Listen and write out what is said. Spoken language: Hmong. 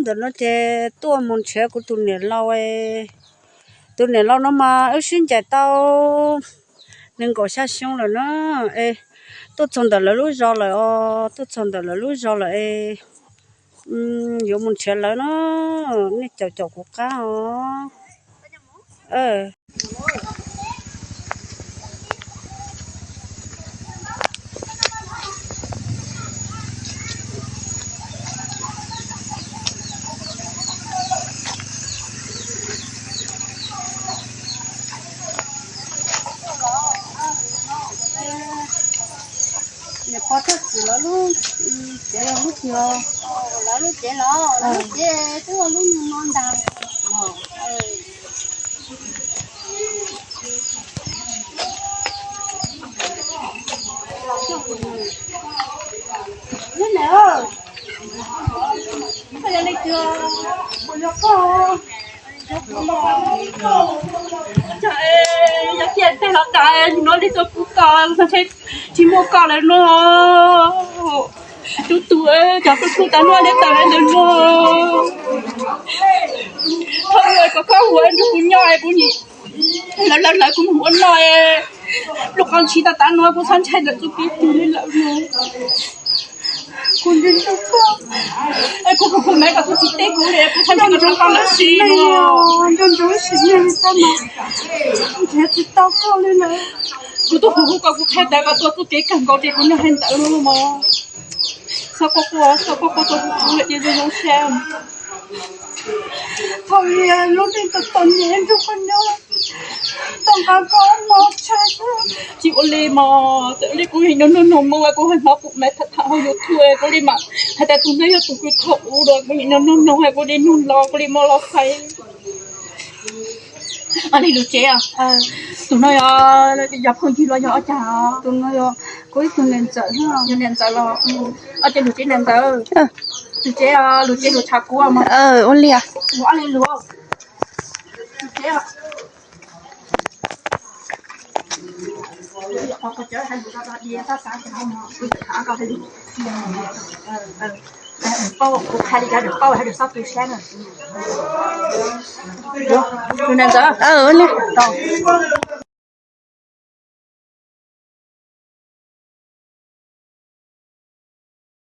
Ntawm no ces tuaj mus nrhiav kuv tus niam laus. Tus niam laus no mas wb sib ncaim tau nees nkaum xya xyoo lawm na. Es tuaj txog ntawm lawv lub zos lawm os, tuaj txog ntawm lawv lub zos lawm es yuav mus nrhiav lawv na. Nej caum caum kuv qab os. Niam pog Thaj Txwm lawv lub tsev yog lub twg os? Lawv lub tsev los, lawv lub tsev twb ua lub nyuag no ntag. Lub niam, koj yog leej twg? Kuv yog koj. Yog tiag tiag los cas no li txog kuv koj tsis muaj koj lawm no. Tub tug, cov tub tug tas no li tawm lawm no. Thov kom koj hu nrog kuv nyob es kuv nim lawv lawv lawv kuv mus ua noj. Lub qhov ntshis tas tas no kuv txhob ntshai ntawm txuj kev twg li lawm no. Kuv nco ntsoov koj, kuv kuv kuv me kom kuv tsis teb kuv li, kuv txhob ntshai kom tau koj lawm xwb no. Nco ntsoov sim neej li tab mas nrhiav tsis tau koj li lawm. Kuv tuaj hu hu koj, kuv qhia tias koj tuaj txuj kev kawg nkaus ces kuv nyob hais ntawd los mas. Txhob quaj quaj, txhob quaj quaj, txhob quaj quaj, cia zoo zoo siab. Thaum ub lub neej tau txom nyem nrog koj nyob, tau nqa koj ua tshais. Tsis ua li mas, txawm li kuv nim nug nug nug mus, kuv hais hnov kuv me tham tham hauv YouTube kuv li mas hais tias tus no yog tus kws thaum ub los, kuv nim nug nug nug, kuv li nug los, kuv li muab los xaiv. Ua li lub tsev os, tus no yog, yog phooj ywg los yog ua cas? Tus no yog kuv ib tug niam ntxawm. Yog niam ntxawm los, ua cas lub tsev niam ntxawm? Lub tsev, lub tsev lus tshav kub mas. Ua li, ua li lus. Lub tsev, paub kuv qhia li cas nws paub, hais nws txhob tu siab na. Tus niam ntxawm, ua li.